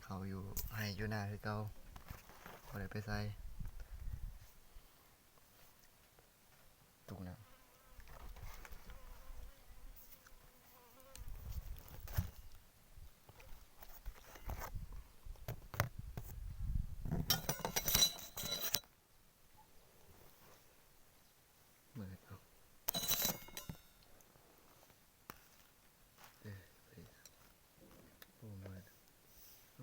ເຂົາຢູ່ໄຮ່ຢູ່ນາຄືເກົ່າ ບໍ່ໄດ້ໄປໃສ. ຕຸກນ້ຳ. ມືດເນາະ. ເອີ ໂອ້ ມືດ. ກ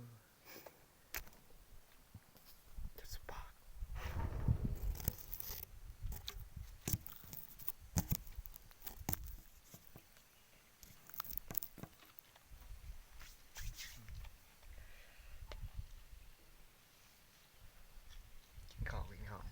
ິນເຂົ້າ ກິນເຂົ້າ.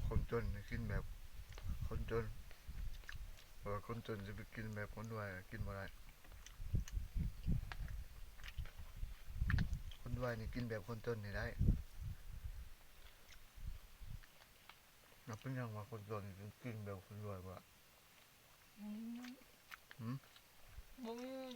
ຄົນຈົນນີ້ກິນແບບຄົນຈົນ, ເພາະວ່າຄົນຈົນຊິໄປກິນແບບຄົນລວຍ ກິນບໍ່ໄດ້. ຄົນລວຍນີ້ກິນແບບຄົນຈົນນີ້ໄດ້. ແລ້ວເປັນຫຍັງວ່າຄົນຈົນກິນແບບຄົນລວຍບໍ່ລະ? ອືມ ຫືມ? ບໍ່ມີເງິນ.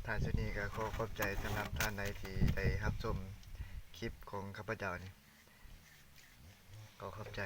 ທ້າຍສຸດນີ້ກໍຂໍຂອບໃຈສຳລັບທ່ານໃດທີ່ໄດ້ຮັບຊົມຄລິບຂອງຂ້າພະເຈົ້ານີ້. ຂໍຂອບໃຈ.